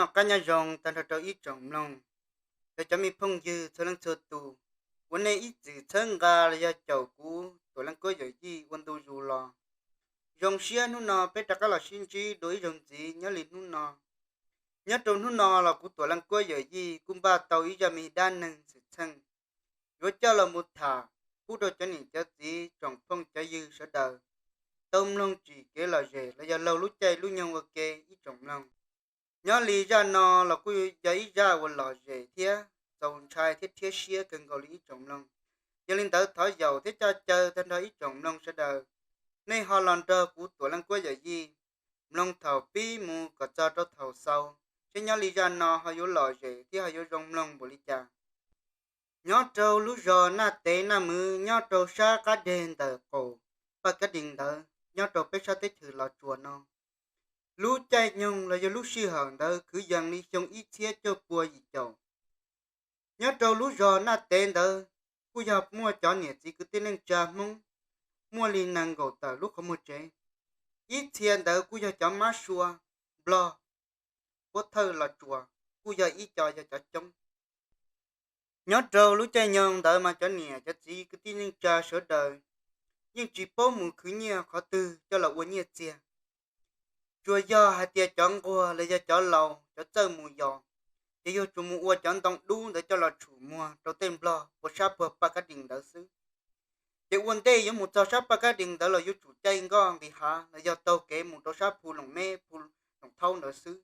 Noj qab nyob zoo tag nrho rau ib tsoom mloog, rau cov me phooj ywg txhua leej txhua tus uas nej ib txwm txhawb nqa los yog caum kuv Tuam Leej Kuab Yawm Yij ua ntu zus los. Zoo siab hnub no peb rov qab los sib ntsib dua ib zaug ntxiv nyob li hnub no. Nyob rau hnub no los kuv Tuam Leej Kuab Yawm Yij kuj npaj tau ib zaj me dab neeg xwm txheej yuav coj los mus tham pub rau cov niam cov txiv tsoom phooj cov ywg sawv daws tau mloog tsim kev lom zem los yog laug lub caij lub nyoog ua ke ib tsoom mloog. Nyob li zaj no los kuj yog ib zaj uas lom zem thiab txaus ntshai thiab rhiab siab kawg nkaus li ib tsoom mloog. Yog li ntawd thov yaum thiab coj caw tag nrho ib tsoom mloog sawv daws, nej ho los nrog kuv Tuam Leej Kuab Yawm Yij mloog thaum pib mus kom txog rau thaum xaus, seb nyob li zaj no ho yuav lom zem thiab ho yuav zoo mloog npaum li cas. Nyob rau lub zos Naj Tev Naj Mwv nyob rau sab qab deg ntawm qaum Paj Kab Dees ntawd nyob rau peb sab teb chaws Los Tsuas no, lub caij nyoog los yog lub sij hawm ntawd kwv yees li xyoo ib txhiab cuaj pua yim caum. Nyob rau lub zos Naj Tev ntawd kuj yog muaj cov niam txiv kwv tij neej tsa Hmoob muaj li nees nkaum tawm lub qhov muag tsev. Ib txhia ntawd kuj yog cov mab sua Nplog, Huab Thawj Los Tsuas kuj yog ib co yog cov coob. Nyob rau lub caij nyoog ntawd mas cov niam cov txiv kwv tij neej tsa sawv daws yeej tsis paub mus khwv nyiaj qhov twg coj los ua nyiaj txiag. Tsuas yog hais tias cov nquag los yog cov laus cov txawj mus yos, ces yuav tsum mus ua cov ntoo dub ntawd coj los tshum muag rau tej Nplog puag sab puag Paj Kab Dees ntawd xwb. Ces ua ntej yuav mus txog sab Paj Kab Dees ntawd los yuav tsum caij nkoj nqis hav los yog taug kev mus rau sab Phu Loos Meb, Phu Loos Thaub ntawd xwb.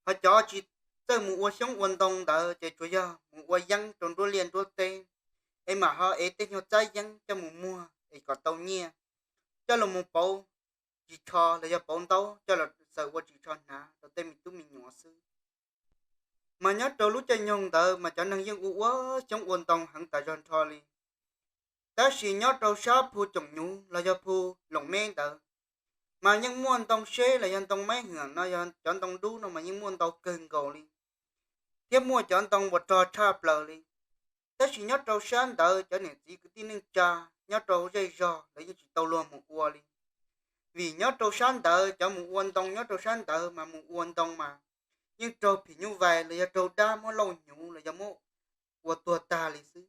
Ho cov tsis txawj mus ua xyoob ua ntoo ntawd ces tsuas yog mus ua yeeb rau nruab liaj nruab teb, es mam ho ev tej nyuag txab yeeb coj mus muag es kom tau nyiaj, coj los mus pauv ris tsho los yog pauv ntaub coj los xaws ua ris tsho hnav rau tej me tub me nyuam xwb. Mas nyob rau lub caij nyoog ntawd mas cov neeg yeej ua ua xyoob ua ntoo heev tas zog nrho li. Tab sis nyob rau sab Phu Coom Nyuv los yog Phu Loos Meb ntawd, mas yeej muaj ntoo seb los yog ntoo maib hwm no, yog cov ntoo dub no mas yeej muaj ntau kawg nkaus li, thiab muaj cov ntoo uas rog tshaj plaws li. Tab sis nyob rau sab ntawd cov niam txiv kwv tij neej tsa nyob rau zej zog lawv yeej tsis tau luag mus ua li. Vim nyob rau sab ntawd cov mus ua ntoo nyob rau sab ntawd mas mus ua ntoo mas yeej raug phim nyuj vais los yog raug dab muab lauj hnyuv los yog muab ua tuag tag li xwb.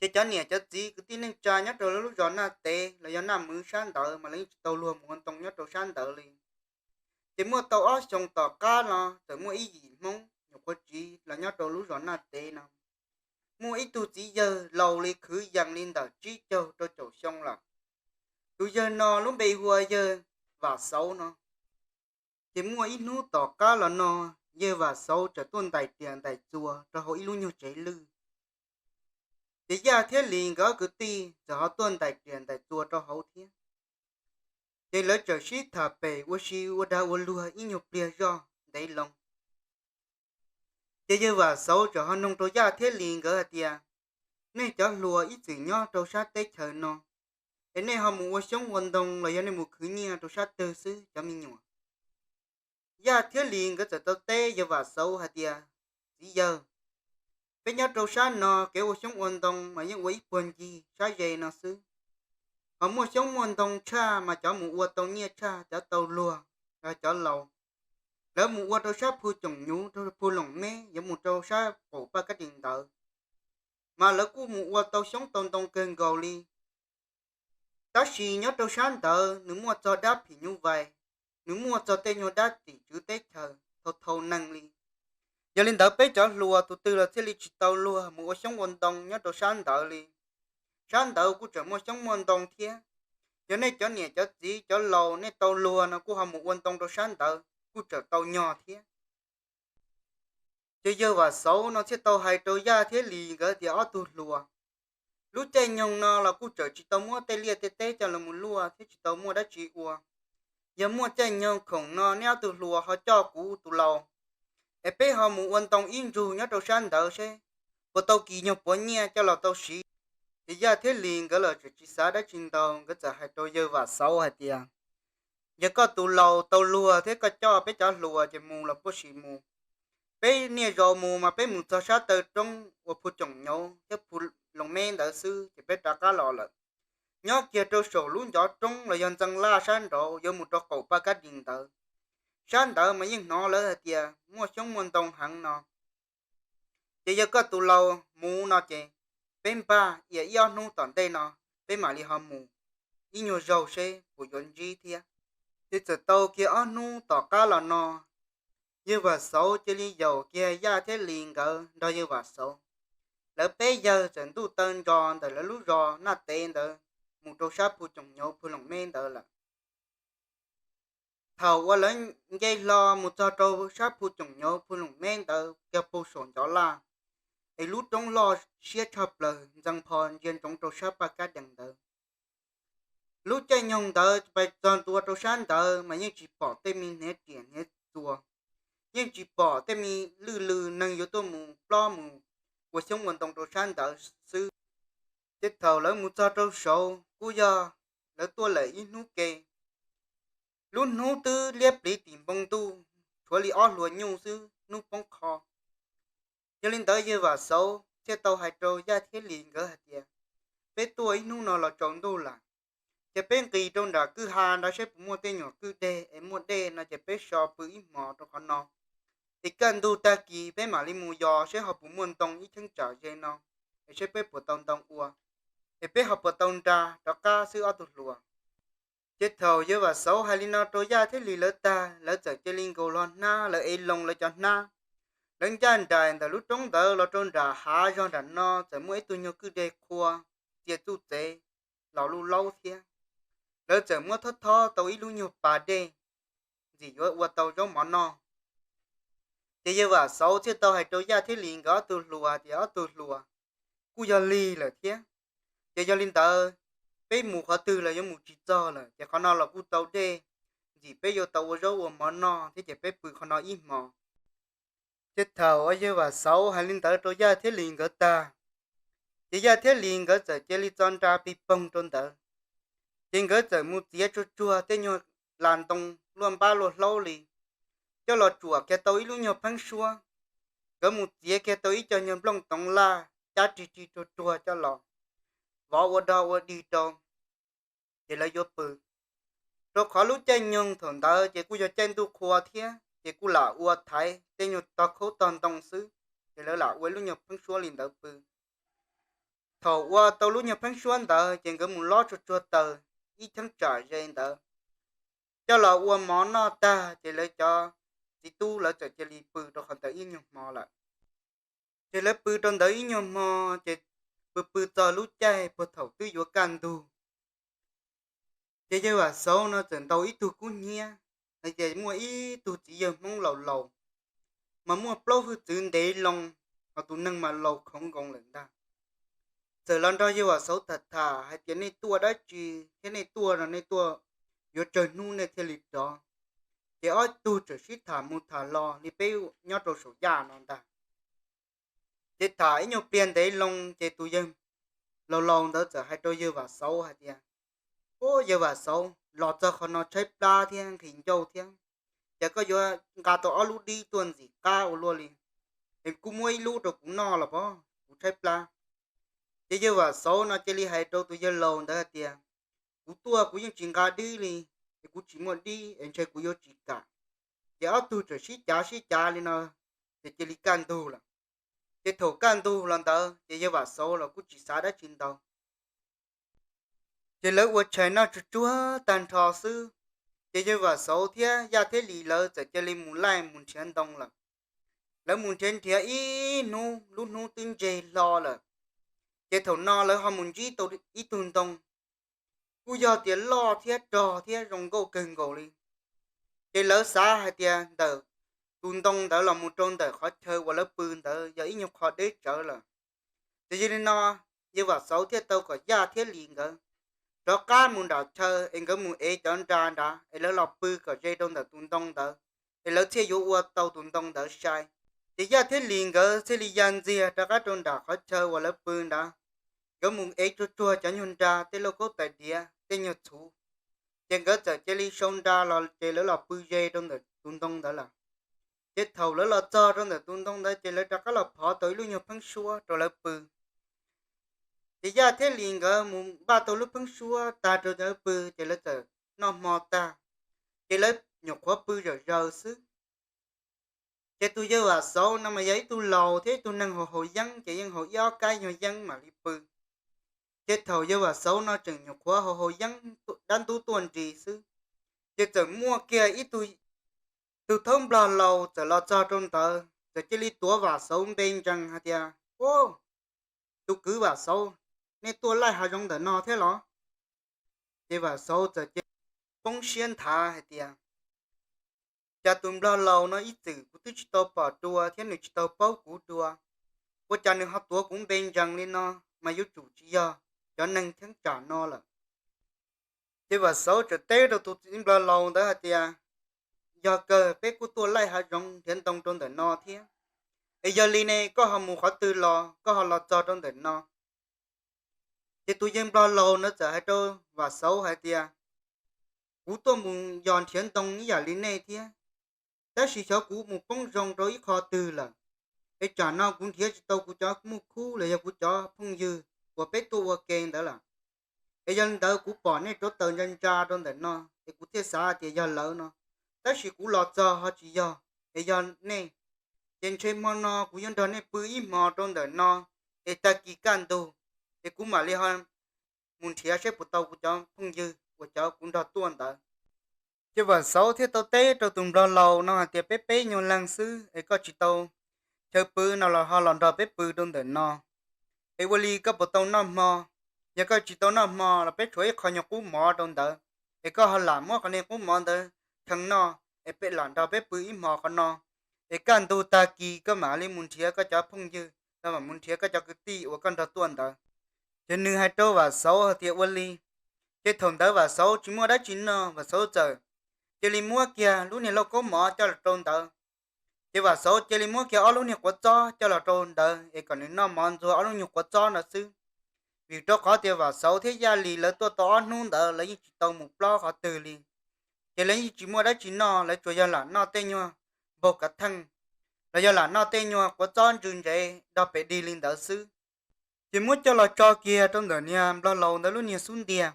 Ces cov niam cov txiv kwv tij neej tsa nyob rau lub zos Naj Tev los yog Naj Mwv sab ntawd mas lawv yeej tsis tau luag mus ua ntoo nyob rau sab ntawd li. Ces muaj tau ob xyoos tom qab no txawm muaj ib yim Hmoob nyuam qhuav tsiv los nyob rau lub zos Naj Tev no, muaj ib tug txiv yawg laus li kwv yees li ntawm tsib caug rau caum xyoo lawm. Tus yawg no lub npe hu ua yawg Vam Xauv no. Ces muaj ib hnub tom qab los no, yawg Vam Xauv txawm tuaj ntais riam ntais txuas rau hauv ib lub nyuag tsev lwj. Ces Yaj thiab Lis nkawd ob kwv tij txawm ho tuaj ntais riam ntais txuas rau hauv thiab. Ces lawv txawm sib tham pem ua si ua dag ua luag ib nyuag pliag zoj ntev loo. Ces yawg Vam Xauv txawm ho noog rau Yaj thiab Lis nkawd hais tias, nej cov hluas ib txwm nyob rau sab teb chaws no, es nej ho mus ua xyoob ua ntoo los yog nej mus khwv nyiaj rau sab twg xwb cov me nyuam? Yaj thiab Lis nkawd txawm tau teb yawg Vam Xauv hais tias, txiv yawg, peb nyob rau sab no kev ua xyoob ua ntoo mas yeej ua ib puag ncig sab ze no xwb. Ho muaj xyoob muaj ntoo tshaj mas cov mus ua tau nyiaj tshaj cov tau luag, cov laus, lawv mus ua rau sab Phu Coom Nyuv rau Phu Loos Meb yuav mus rau sab qaum Paj Kab Dees ntawd, mas lawv kuj mus ua tau xyoob tau ntoo kawg nkaus li. Tab sis nyob rau sab ntawd nws muaj txog dab phim nyuj vais, nws muaj txog tej nyuag dab tim tswv teb chaws thau thau neeg li. Yog li ntawd peb cov hluas tus twg los thiaj li tsis tau luag mus ua xyoob ua ntoo nyob rau sab ntawd li. Sab ntawd kuj tseem muaj xyoob muaj ntoo thiab. Yog nej cov niam cov txiv cov laus nej tau luag no kuj ho mus ua ntoo rau sab ntawd kuj tseem tau nyog thiab. Ces yawg Vam Xauv no thiaj tau hais rau Yaj thiab Lis nkawd tias, ob tug hluas, lub caij nyoog no los kuj tseem tsis tau muab tej liaj tej teb coj los mus luaj thiab tsis tau muaj dab tsi ua. Yog muaj caij nyoog khoom no neb ob tug hluas ho coj kuv tus laus, es peb ho mus ua ntoo ib ntsug nyob rau sab ntawd seb puas tau kis nyuag puav nyiaj coj los tau siv. Ces Yaj thiab Lis nkawd los tseem tsis xav dab tsi ntau, nkawd txawm hais rau yawg Vam Xauv hais tias, yog koj tus laus tau luag thiab koj coj peb cov hluas ces mus los puag sim mus. Peb niaj zaus mus mas peb mus txog sab taw roob uas Phu Coom Nyuv thiab Phu Loos Meb ntawd xwb ces peb rov qab los lawm. Nyob kiag rau saum lub ncov roob los yog ntxeev laj sab nraud yuav mus rau qaum Paj Kab Dees ntawd, Sab ntawd mas yeej hnov lawv hais tias muaj xyoob muaj ntoo heev no. Ces yog koj tus laus mus no ces peb npaj ib ob hnub tom ntej no peb mam li ho mus ib nyuag zaug seb puas yuav ntsib thiab. Ces txawm tau kiag ob hnub tom qab los no, yawg Vam Xauv cia li yaum kiag Yaj thiab Lis nkawd nrog yawg Vam Xauv, lawv peb yawg txawm ntuj taw ntso ntawm lawv lub zos Naj Tev ntawd mus rau sab Phu Coom Nyuv Phu Loos Meb ntawd lawm. Thaum uas lawv nce hlo mus txog rau sab Phu Coom Nyuv Phu Loos Meb ntawd kiag puag saum ncov laj, es lub roob loj siab tshaj plaws ntxees pho ntsia ntsoov rau sab Paj Kab Dees ntawd. Lub caij nyoog ntawd pais txog ntua rau sab ntawd mas yeej tsis pom tej me hniav riam hniav txuas, yeej tsis pom tej me lwj lw neeg yuav tuaj mus plob mus ua xyoob ua ntoo rau sab ntawd xwb. Ces thaum lawv mus txog rau saud kuj yog lawv tuaj lawm ib hnub ke, lub hnub twb liab pliv tim npoo ntuj, tshuav li ob hluas nyuj xwb hnub poob qho. Yog li ntawd yawg Vam Xauv thiaj tau hais rau Yaj thiab Lis nkawd hais tias, peb tuaj ib hnub no los tsaus ntuj lawm, ces peb nqis rau nram kwj ha nrad seb puas muaj tej nyuam kwj deg es muaj dej no ces peb so pw ib hmos rau qhov no, es kaj ntug tag kis peb mam li mus yos seb ho puas muaj ntoo ib cheeb tsam ze no, es seb peb puas tau ntoo ua, es peb ho puas tau nra rov qab xwb ob tug hluas. Ces thaum yawg Vam Xauv hais li no rau Yaj thiab Lis lawv tag, lawv txawm cia li nkaus hlo hnab, lawv ev loo lawv cov hnab, lawv ncaj nraim ntawm lub roob ntawd los rau nram hav zog nram no txawm muaj ib tug nyuag kwj deg qhua txia txuj txev los luj laub thiab. Lawv txawm muab thob thob tau ib lub nyuag pas dej, ntxim yuav ua tau zaub mov noj. Ces yawg Vam Xauv thiaj tau hais rau Yaj thiab Lis nkawd ob tug hluas tias, ob tug hluas, kuj yog lig lawm thiab, ces yog li ntawd peb mus qhov twg los yuav mus tsis txog lawm, ces qhov no los kuj tau dej, ntxim peb yuav tau ua zaub ua mov noj thiab, ces peb pw qhov no ib hmos. Ces thaum uas yawg Vam Xauv hais li ntawd rau Yaj thiab Lis nkawd tag, ces Yaj thiab Lis nkawd txawm cia li txo nra pig poog rau ntawd. Ces nkawd txawm mus txiav tsuag tsuag tej nyuag las ntoo luaj npab luaj hlaub li, coj los tsuam kiag tau ib lub nyuag pheeb suab. Nkawd mus txiav kiag tau ib co nyuag nplooj toov laj cab rig rig tsuag tsuag coj los vov ua dog ua dig rau, ces lawv yuav pw. Rau qhov lub caij nyoog thaum ntawd ces kuj yog caij ntuj qhua thiab, ces kuj lam ua thaiv tej nyuag tog khaub tog ntoo xwb, ces lawv lam ua ib lub nyuag pheeb suab li ntawd pw. Thaum ua tau lub nyuag pheeb suab ntawd ces nkawd mus lob tsuag tsuag taws ib cheeb tsam ze ntawd, coj los ua mov noj tag, ces lawv cov txiv tub lawv txawm cia li pw rau qhov ntawd ib nyuag hmo lawm. Ces lawv pw rau ntawd ib nyuag hmo, ces pw pw txog lub caij puag thaum twb yuav kaj ntug, ces yawg Vam Xauv no txawm ntaus ib tug kub hnyiab hais tias muaj ib tug txiv yawg Hmoob laus laus, mas muaj plaub hwj txwv ntev loo, ho tus neeg mas laus khoov nkoos lawm ntag. Txawm los nrog yawg Vam Xauv tham tham hais tias, nej tuaj dab tsi thiab nej tuaj no nej tuaj yuav tsawg hnub nej thiaj li rov? Ces ob tug txawm sib tham mus tham los li peb nyob rau saum yaj no ntag. Ces tham ib nyuag pliag ntev loo ces tus yawg laus laus ntawd txawm hais rau yawg Vam Xauv hais tias, ub, yawg Vam Xauv, los txog qhov no tshaib plab thiab nqhis ncauj thiab, ces koj yuav nqa tau ob lub dib tuaj ntxim qab ua luaj li, es kuj muab ib lub rau kuv noj los pov, kuv tshaib plab. Ces yawg Vam Xauv no cia li hais rau tus yawg laus ntawd hais tias, kuv tuaj kuv yeej tsis nqa dib li, es kuv tsis muaj dib es ntshe kuv yuav tsis kam. Ces ob tug txawm sib cav sib cav li no, ces cia li kaj ntug lawm. Ces thaum kaj ntug los ntawd ces yawg Vam Xauv los kuj tsis xav dab tsi ntau, ces lawv ua tshais noj tsuag tsuag tag nrho xwb. Ces yawg Vam Xauv thiab Yaj thiab Lis lawv txawm cia li mus laij mus nrhiav ntoo lawm. Lawv mus nrhiav nrhiav ib hnub, lub hnub twb ntseg hlo lawm, ces thaum no lawv ho mus ntsib tau ib tug ntoo, kuj yog tias loj thiab rog thiab zoo nkauj kawg nkaus li. Ces lawv xav hais tias ntawm tus ntoo ntawd los mus rau ntawm qhov chaw uas lawv pw ntawd yog ib nyuag qho deb tsawv lawm. Ces yog li no, yawg Vam Xauv thiaj tau kom Yaj thiab Lis nkawd rov qab mus nram chaw es nkawd mus ev cov nra nrad es lawv los pw kom ze rau ntawm tus ntoo ntawd, es lawv thiaj yuav ua tau tus ntoo ntawd sai. Ces Yaj thiab Lis nkawd thiaj li ya ntxiag rov qab rau nram qhov chaw uas lawv pw ntawd. Nkawd mus ev tsuag tsuag cov nyuag nra, tej lauj kaub tais diav, tej nyuag txhuv, ces nkawd txawm cia li sau nra los ces lawv los pw ze rau ntawm tus ntoo ntawd lawm. Ces thaum lawv los txog rau ntawm tus ntoo ntawd ces lawv rov qab los phov tau ib lub nyuag pheeb suab rau lawv pw. Ces Yaj thiab Lis nkawd mus npaj tau lub pheeb suab tag rau lawv pw ces lawv txawm noj hmo tag, ces lawv nyuam qhuav pw zawm zaws xwb. Ces tus yawg Vam Xauv no mas yog ib tug laus thiab ib tug neeg haus haus yeeb ces yeej haus ib ob kab nyuag yeeb mam li pw. Ces thaum yawg Vam Xauv no tseem nyuam qhuav haus haus yeeb dab ntub tuaj nris xwb, ces txawm muaj kiag ib tug, tus thawj nplog laus txawm los txog rau ntawd txawm cia li tuav Vam Xauv npe ntsees hais tias, Ub, tus kwv Vam Xauv, nej tuaj laij hav zoov ntawm no thiab los? Ces Vam Xauv txawm cia li poob siab nthav hais tias, Cas tus nplog laus no ib txwm kuv twb tsis tau pom dua thiab nws tsis tau paub kuv dua, ua cas nws ho tuav kuv npe ntsees li no, mas yuav tsum tsis yog cov neeg cheeb tsam no lawm. Ces Vam Xauv txawm teb rau tus nplog laus ntawd hais tias, Yog kawg peb kuj tuaj laij hav zoov nrhiav ntoo rau ntawm no thiab, es yog li ne koj ho mus qhov twg los koj ho los txog rau ntawm no? Ces tus yawg nplog laus ntawd txawm hais rau Vam Xauv hais tias, Kuv tuaj mus yos nrhiav ntoo ib yam li nej thiab, tab sis xyov kuv mus poob zoo rau ib qho twg lawm, es tsam no kuv nrhiav tsis tau kuv cov muj khub los yog kuv cov phooj ywg uas peb tuaj ua ke ntawd lawm. Es yog li ntawd kuv pom nej rauv taws ntsa ntsa rau ntawm no es kuv thiaj xav tias yog lawv no, tab sis kuv los txog ho tsis yog, es yog nej. Ces ntshe hmo no kuv yuav nrog nej pw ib hmo rau ntawm no, es tag kis kaj ntug, es kuv mam li ho mus nrhiav saib puas tau kuv cov phooj ywg uas cov kuv nrog tuaj ntawd. Ces Vam Xauv thiaj tau teb rau tus nplog laus no hais tias, Peb peb nyuag leeg xwb es koj tsis tau chaw pw no los ho los nrog peb pw rau ntawm no, es ua li koj puas tau noj hmo? Yog koj tsis tau noj hmo los peb tshuav ib qho nyuag qub mov rau ntawd, es koj ho lam muab qhov niag qub mov ntawd cheem noj, es peb lam nrog peb pw ib hmo qhov no, es kaj ntug tag kis koj mam li mus nrhiav koj cov phooj ywg, los mam mus nrhiav koj cov kwv tij uas koj nrog tuaj ntawd. Ces nws hais rau Vam Xauv hais tias ua li. Ces thaum ntawd Vam Xauv tsis muaj dab tsi noj, Vam Xauv txawm cia li muab kiag lub niag lauj kaub mov coj los rau ntawd. Ces Vam Xauv cia li muab kiag ob lub niag quav txob coj los rau ntawd es kom nws noj mov ntxuag ob lub nyuag quav txob ntawd xwb. Vim rau qhov tias Vam Xauv thiab Yaj Lis lawv tuaj tau ob hnub ntawd lawv yeej tsis tau mus plob qhov twg li, ces lawv yeej tsis muaj dab tsi noj, lawv tsuas yog lam noj tej nyuag npaug kav theej, los yog lam noj tej nyuag quav txob ntsws ntsev dog pem dig li ntawd xwb. Ces muab coj los tso kiag rau ntawm niag nplog laus ntawd lub niag xub ntiag.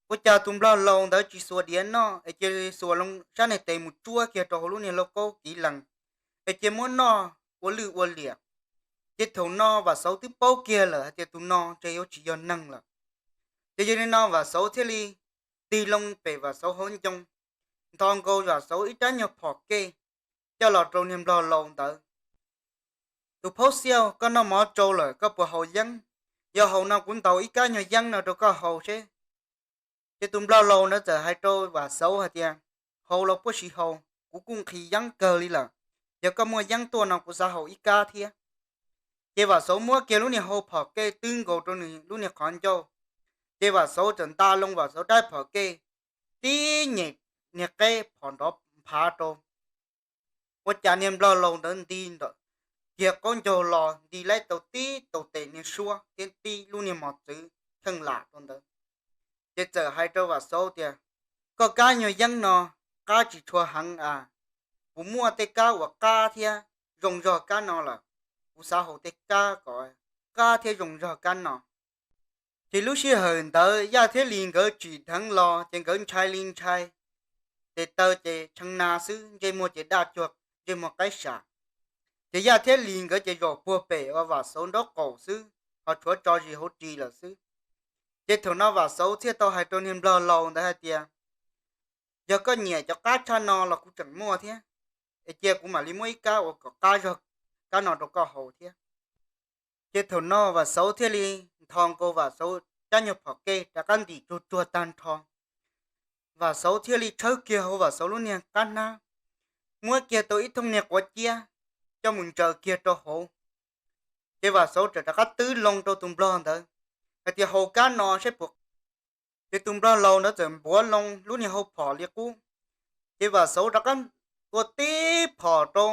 Ua cas tus nplog laus ntawd tsis xuas diav noj es cia li xuas loo sab niag tes mus tsuab kiag rau hauv lub niag lauj kaub kiv lees, es cia muab noj ua lwj ua liam. Ces thaum no Vam Xauv twb paub kiag lawm hais tias tus no ntshe yuav tsis yog neeg lawm. Ces yog li no Vam Xauv thiaj li tig loo pem Vam Xauv hauv ncoo, nthos nkaus Vam Xauv ib rab nyuag phom kej coj los rau niag nplog laus ntawd. Tus phaub xiaj, koj noj mov tsau lawm koj puas haus yeeb? Yog haus no kuv ntaus ib kab nyuag yeeb no rau koj haus seb. Ces tus nplog laus ntawd txawm hais rau Vam Xauv hais tias, Haus los puaj sis haus, kuv kuj nqhis yeeb kawg li lawm. Yog koj muaj yeeb tuaj no kuv xav haus ib kab thiab. Ces Vam Xauv muab kiag lub niag hau phom kej twb nkaus rau nws lub niag qhov ncauj. Ces Vam Xauv txawm nta loo Vam Xauv rab phom kej, tib nyem niag qeb phom nrov nphav rau. Ua cas niag nplog laus ntawd nti kiag qaub ncaug los nti laib tau tib tau tes niag suab thiab tib lub niag mos txwv kheej lam rau ntawd. Ces txawm hais rau Vam Xauv tias, Koj kab nyuag yeeb no qab tsis tshua heev a, kuv muaj tej kab uas qab thiab zoo zog kab no lawm, kuv xav haus tej kab kom qab thiab zoo zog kab no. Ces lub sij hawm ntawd Yaj thiab Lis nkawd tsim dheev los ces nkawd ntshai li ntshai, tes taw ces tshee na xwb, ntsej muag ces daj cuag ntsej muag qaib sam. Ces Yaj thiab Lis nkawd ces zaum puag pem ua Vam Xauv nraub qaum xwb, ho tshuav tso zis hauv ris lawm xwb. Ces thaum no Vam Xauv thiaj tau hais rau niag nplog laus ntawd hais tias, Yog koj nyiam cov qab tshaj no los kuv tseem muaj thiab, es cia kuv mam li muab ib kab uas kom qab zog kab no rau koj haus thiab. Ces thaum no Vam Xauv thiaj li nthos nkaus Vam Xauv rab nyuag phom kej rov qab ntim tsuag tsuag tag nrho. Vam Xauv thiaj li tshawb kiag hauv Vam Xauv lub niag qab hnab, muab kiag tau ib thooj niag quav ciab coj mus ntsaws kiag rau hauv. Ces Vam Xauv txawm rov qab twb loo rau tus nplog ntawd hais tias, Haus kab no saib puas. Ces tus nplog laus ntawd txawm npuav loo lub niag hau phom li qub. Ces Vam Xauv rov qab tua tib phom rau.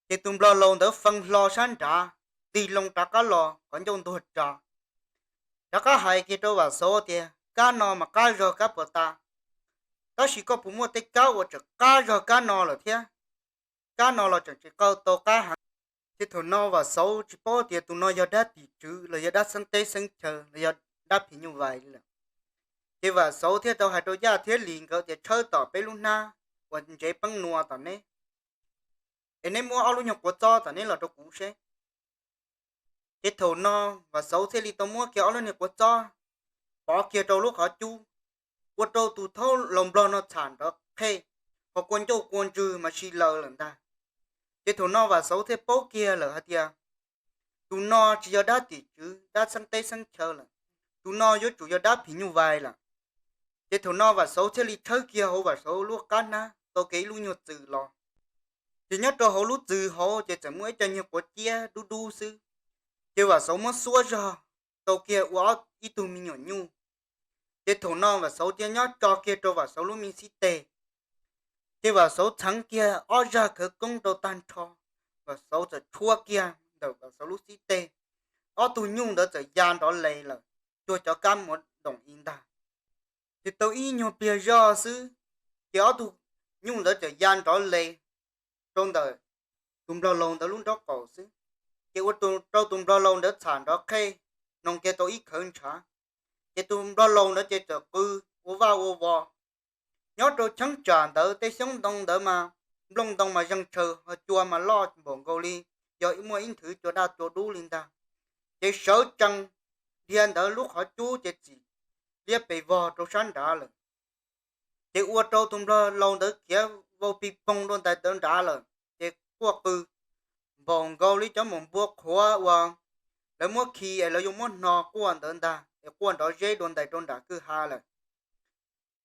Ces tus nplog laus ntawd fee hlo sab nrad, tig loo rov qab los qhov ncauj ntuag tsa, rov qab hais kiag rau Vam Xauv tias, Kab no mas qab zog kab puas tas, tab sis koj puas muaj tej kab uas tseem qab zog kab no lawm thiab? Kab no los tseem tsis qab tau qab heev. Ces thaum no Vam Xauv tsis paub tias tus no yog dab tim tswv los yog dab xeeb teb xeeb chaw los yog dab phim nyuj vais li lawm. Ces Vam Xauv thiaj tau hais rau Yaj thiab Lis nkawd tias, Tshawb tom peb lub hnab, uas ntsev peeb nua tom neb, es neb muab ob lub nyuag quav txob tom neb los rau kuv seb. Ces thaum no Vam Xauv thiaj li tau muab kiag ob lub niag quav txob pov kiag rau lub qhov cub, ua rau tus thaub laus nplog no txham nrov qhej, ho kua ncauj kua ntswg mas si laws lawm ntag. Ces thaum no Vam Xauv thiaj paub kiag lawm hais tias tus no tsis yog dab tim tswv dab xeeb teb xeeb chaw lawm, tus no yuav tsum yog dab phim nyuj vais lawm. Ces thaum no Vam Xauv thiaj li tshawb kiag hauv Vam Xauv lub qab hnab tau kiag ib lub nyuag txwm los. Ces nyob rau hauv lub txwm hauv ces txawm muaj ib co nyuag quav ciab dub dub xwb. Ces Vam Xauv muab xuab zog tau kiag ua ib tug me nyuam nyuj. Ces thaum no Vam Xauv thiaj nyob tso kiag rau Vam Xauv lub me xib teg. Ces Vam Xauv txheev kiag ob zaj khawv koob rau tag nrho, Vam Xauv txawm tshuab kiag ntawm Vam Xauv lub xib teg. Ob tug nyuj ntawd txawm ya nrov les lawm, cuag cov kab muv doom ib ntag. Ces tau ib nyuag pliag zoj xwb, ces ob tug nyuj ntawd txawm ya nrov les rau ntawm tus nplog laus ntawd lub nraub qaum xwb. Ces ua rau tus nplog laus ntawd txham nrov qhej, noo kiag tau ib khawv ntshav. Ces tus nplog laus ntawd ces txawm qw ua vaj ua vos. Nyob rau cheeb tsam ntawd tej xyoob ntoo ntawd mas nplooj ntoo mas zeeg tshaws ho cua mas loj npaum nkaus li yog muaj ib nthwv cua daj cua dub li ntag. Ces sawv tsees dhia ntawd lub qhov cub ces txim liab pes vog rau sab nrad lawm. Ces ua rau tus nplog laus ntawd khiav vau pig poog dua ntais ntawd nrad lawm, ces quaj qw npaum nkaus li cov maum npua qhuav uas lawv muab khi es lawv yuav muab hno quaj ntawd ntag, es quaj nrov zeb dua ntais rau nram kwj ha lawm.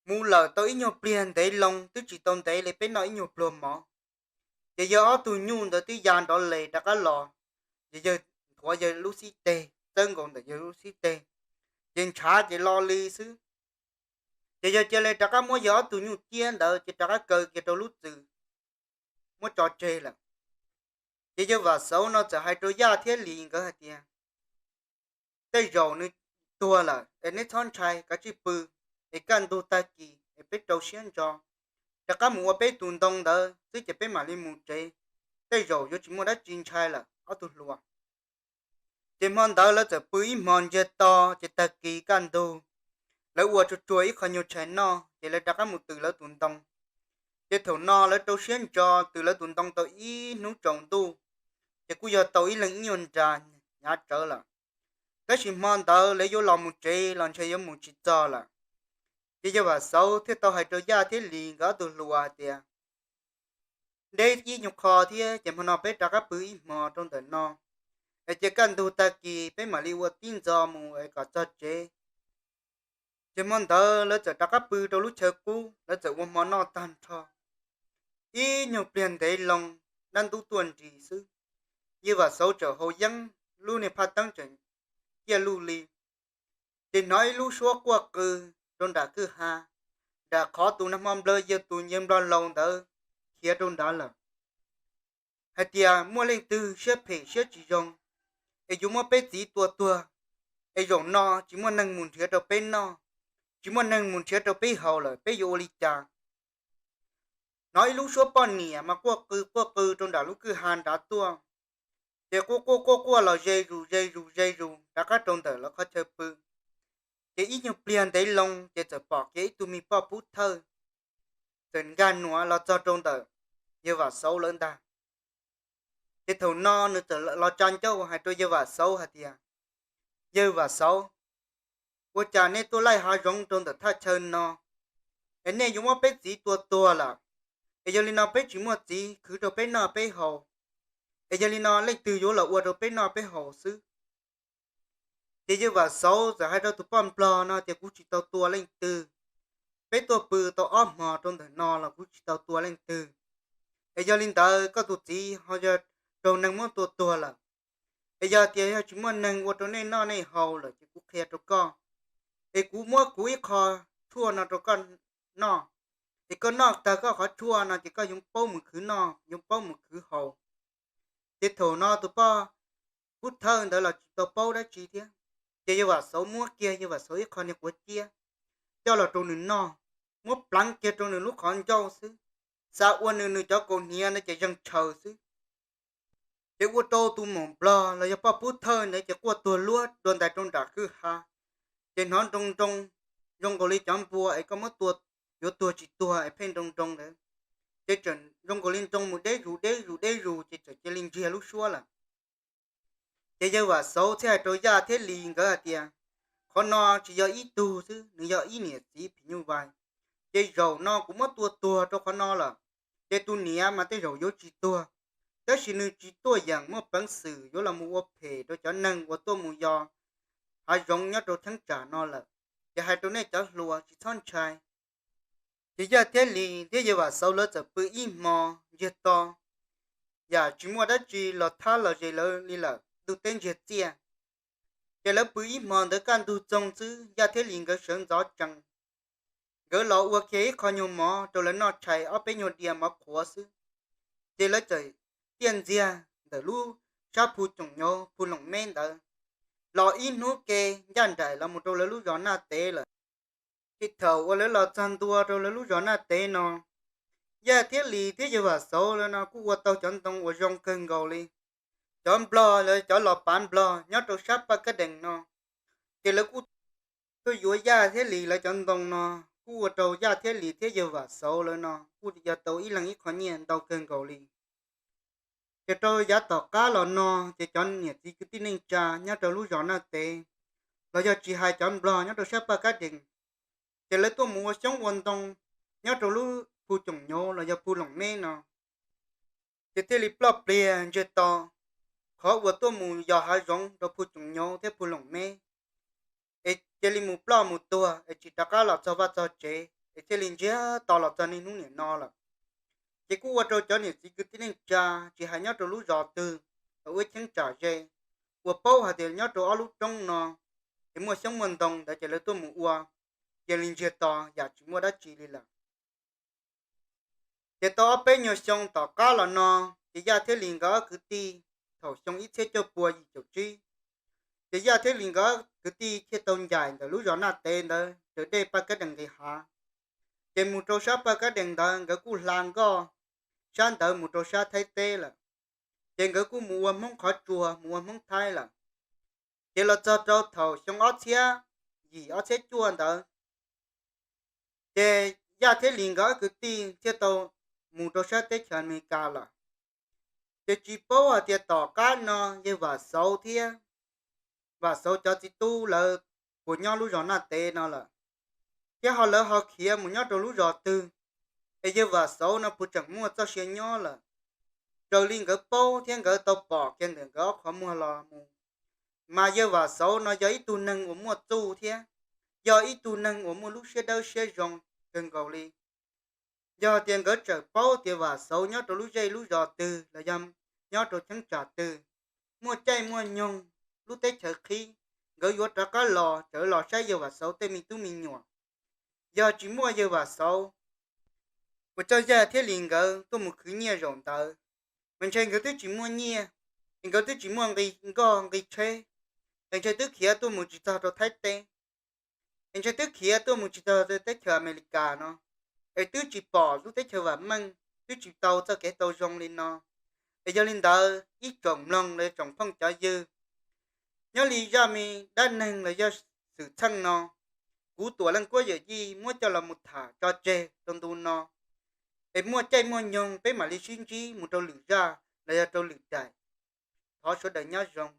Mus lawm tau ib nyuag pliag ntev loo twb tsis tau ntev li peb noj ib nyuag pluag mov, ces yawg ob tug nyuj ntawd twb ya nrov les rov qab los. Ces yawg nthuav yawg lub xib teg, txawb nkaus ntawm yawg lub xib teg, ces ntshav ces lo li xwb. Ces yawg cia li rov qab muab yawg ob tug nyuj ciab ntawd ces rov qab kaw kiag rau lub txwm, muab tso tseg lawm. Ces yawg Vam Xauv no txawm hais rau Yaj thiab Lis nkawd hais tias, tej zaum nws tuag lawm es neb txhob ntshai, kav tsij pw, es kaj ntug tag kis es peb rau siab ntso rov qab mus ua peb tus ntoo ntawd xwb ces peb mam li mus tsev. Tej zaum yuav tsis muaj dab tsi ntshai lawm ob tug hluas. Ces hmo ntawd lawv txawm pw ib hmo ntsiag to, ces tag kis kaj ntug lawv ua tsuag tsuag ib qho nyuag tshais noj ces lawv rov qab mus twm lawv tus ntoo. Ces thaum no lawv rau siab ntso twm lawv tus ntoo tau ib hnub tsaus ntuj, ces kuj yog tau ib leeg ib nyuag nra hnyav tsawv lawm. Tab sis hmo ntawd lawv yuav los mus tsev los ntshe yuav mus tsis txog lawm. Ces yawg Vam Xauv thiaj tau hais rau Yaj thiab Lis nkawd ob tug hluas hais tias, deb ib nyuag qho thiab ces hmo no peb rov qab pw ib hmo rau ntawm no, es cia kaj ntug tag kis peb mam li ua tib ntxo mus es kom txog tsev. Ces hmo ntawd lawv txawm rov qab pw rau lub chaw qub, lawv txawm ua hmo noj tag nrho. Ib nyuag pliag ntev loo, dab ntub tuaj nris xwb, yawg Vam Xauv txawm haus yeeb, lub niag phaj teeb tseem ciaj luj li. Ces hnov ib lub suab quaj qw rau nram kwj ha, nram qhov tus nag hmo nplawg yawg tus yawg nplog laus ntawd khiav rau nrad lawm, hais tias muaj leej twg siab phem siab tsis zoo, es yuav muab peb txiv tua tuag, es zaum no tsis muaj neeg mus nrhiav rau peb noj, tsis muaj neeg mus nrhiav rau peb haus lawm, peb yuav ua li cas? Hnov ib lub suab poj niam mas quaj qw quaj qw rau nram lub kwj ha nrad tuaj. Ces quaj quaj quaj quaj los ze zus ze zus ze zus rov qab rau ntawm lawv qhov chaw pw. Ces ib nyuag pliag ntev loo ces txawm pom kiag ib tug me poj pub thawj txawm nkag nuav los txog rau ntawm yawg Vam Xauv lawv ntag. Ces thaum no nws txawm los tsa ncauj hais rau yawg Vam Xauv hais tias, yawg Vam Xauv, ua cas nej tuaj laij hav zoov rau ntawm thaj chaw no, es nej yuav muab peb txiv tua tuag lawm, es yog li no peb tsis muaj txiv khwv rau peb noj peb haus, es yog li no leej twg yuav los ua rau peb noj peb haus xwb? Ces yawg Vam Xauv txawm hais rau tus poj nplog no tias, kuv tsis tau tua leej twg, peb tuaj pw tau ob hmo rau ntawm no los kuv tsis tau tua leej twg, es yog li ntawd koj tus txiv ho yog raug neeg muab tua tuag lawm. Es yog tias yog tsis muaj neeg ua rau nej noj nej haus lawm ces kuv qhia rau koj, es kuv muab kuv ib qho tshuaj no rau koj noj, es koj noj tag koj qhov tshuaj no ces koj yuav paub mus khwv noj yuav paub mus khwv haus. Ces thaum no tus poj pub thawj ntawd los tsis tau paub dab tsi thiab, ces yawg Vam Xauv muab kiag yawg Vam Xauv ib qho niag quav ciab coj los rau nws noj, muab pleev kiag rau nws lub qhov ncauj xwb, xav ua nws nws cov kaus hniav ntawd ces zeeg tshaws xwb. Ces ua rau tus maum nplog los yog poj pub thawj ntawd ces quaj tuag luab dua ntais rau nram kwj ha. Ces hnov nroo nroo zoo nkaus li cov npua es koj muab tua yuav tuag tsis tuag es pheej nroo nroo ntawd. ces tseem zoo nkaus li ntoo mus deb zus deb zus deb zus ces txawm cia li ntsiag lub suab lawm. Ces yawg Vam Xauv thiaj hais rau Yaj thiab Lis nkawd hais tias, qhov no tsis yog ib tug xwb, nws yog ib niam txiv phim nyuj vais. Ces zaum no kuv muab tua tuag rau qhov no lawm, ces tus niam mas tej zaum yuav tsis tuag, tab sis nws tsis tuaj yeem muaj peev xwm yuav los mus ua phem rau cov neeg uas tuaj mus yos hav zoov nyob rau cheeb tsam no lawm. Ces hais rau nej cov hluas tsis txhob ntshai. Ces Yaj thiab Lis thiab yawg Vam Xauv lawv txawm pw ib hmo ntsiag to, yam tsis muaj dab tsi los thab los ze lawv li lawm, ntuj teb ntsiag txiaj. Ces lawv pw ib hmo ntawd kaj ntug txoog xwb, Yaj thiab Lis nkawd sawv ntxov tsees, nkawd los ua kiag ib qho nyuag mov rau lawv noj tshais ob peb nyuag diav mov qhuav xwb. Ces lawv txawm tiaj ntxiag ntawm lub sab Phu Coom Nyuv Phu Loom Meb ntawd, los ib hnub ke ncaj nraim los mus rau lawv lub zos Naj Tev lawm. Ces thaum uas lawv los txog ntua rau lawv lub zos Naj Tev no, Yaj thiab Lis thiab yawg Vam Xauv lawv no kuj ua tau cov ntoo uas zoo kawg nkaus li. Cov nplog los cov los pav nplog nyob rau sab Paj Kab Dees no, ces lawv kuj tuaj yuav Yaj thiab Lis lawv cov ntoo no, kuj ua rau Yaj thiab Lis thiab yawg Vam Xauv lawv no kuj yog tau ib leeg ib qho nyiaj ntau kawg nkaus li. Ces rau yav tom qab los no, ces cov niam txiv kwv tij neej tsa nyob rau lub zos Naj Tev, los yog tsis hais cov nplog nyob rau sab Paj Kab Dees, ces lawv tuaj mus ua xyoob ua ntoo nyob rau lub Phu Coom Nyuv los yog Phu Loom Meb no, ces thiaj li ploj pliag ntsiag to. Qhov uas tuaj mus yos hav zoov rau Phu Coom Nyuv thiab Phu Loom Meb, es cia li mus ploj mus tuag es tsis rov qab los txog vaj txog tsev, es thiaj li ntsiag to los txog niaj hnub niam no lawm. Ces kuj ua rau cov niam txiv kwv tij neej tsa, tsis hais nyob rau lub zos twg, los ua cheeb tsam ze, uas paub hais tias nyob rau ob lub roob no es muaj xyoob muaj ntoo ntawd ces lawv tuaj mus ua, cia li ntsiag to yam tsis muaj dab tsi li lawm. Ces tau ob peb nyuag xyoo tom qab los no, ces Yaj thiab Lis nkawd ob kwv tij, thaum xyoo ib txhiab cuaj pua yim caum tsib, ces Yaj thiab Lis nkawd ob kwv tij thiaj tau ncaim ntawm lub zos Naj Tev ntawd raws dej Paj Kab Dees nqis hav. Ces mus rau sab Paj Kab Dees ntawd nkawd kuj hla nkoj sab ntawd mus rau sab Thaib teb lawm. Ces nkawd kuj mus ua Hmoob qhov tsua, mus ua Hmoob Thaib lawm. Ces los txog rau thaum xyoo ob txhiab yim ob txhiab cuaj ntawd, ces Yaj thiab Lis nkawd ob kwv tij thiaj tau mus rau sab teb chaws Amelikas lawm. Ces tsis paub hais tias tom qab no yawg Vam Xauv thiab Vam Xauv cov txiv tub lawv puas nyob lub zos Naj Tev no lawm, thiab ho lawv ho khiav mus nyob rau lub zos twg, es yawg Vam Xauv no puas tseem muaj txoj sia nyob lawm. Raws li nkawd paub thiab nkawd tau pom kiag ntawm nkawd ob qhov muag los mus, mas yawg Vam Xauv no yog ib tug neeg uas muaj txuj thiab yog ib tug neeg uas muaj lub siab dawb siab zoo kawg nkaus li. Yog tias nkawd txawm paub tias Vam Xauv nyob rau lub zej lub zos twg los yog nyob rau cheeb tsam twg, muaj caij muaj nyoog lub teb chaws qhib, nkawd yuav rov qab los tsev los saib yawg Vam Xauv tej me tub me nyuam. Yog tsis muaj yawg Vam Xauv uas coj Yaj thiab Lis nkawd tuaj mus khwv nyiaj zaum ntawd, mas ntshe nkawd twb tsis muaj nyiaj, es nkawd twb tsis muaj nqi nkoj nqi tsheb, es ntshe twb khiav tuaj mus tsis txog rau Thaib teb, es ntshe twb khiav tuaj mus tsis txog rau teb chaws Amelikas no, es twb tsis pom lub teb chaws vam meej, twb tsis tau txoj kev tau zoo li no. Es yog li ntawd ib tsoom mloog los yog tsoom phooj cov ywg, nyob li zaj me dab neeg los yog xwm txheej no, kuv Tuam Leej Kuab Yawm Yij muab coj los mus tham tso tseg rau ntu no, es muaj caij muaj nyoog peb mam li sib ntsib mus rau lwm zaj los yog rau lwm daim. Thov sawv daws nyob zoo.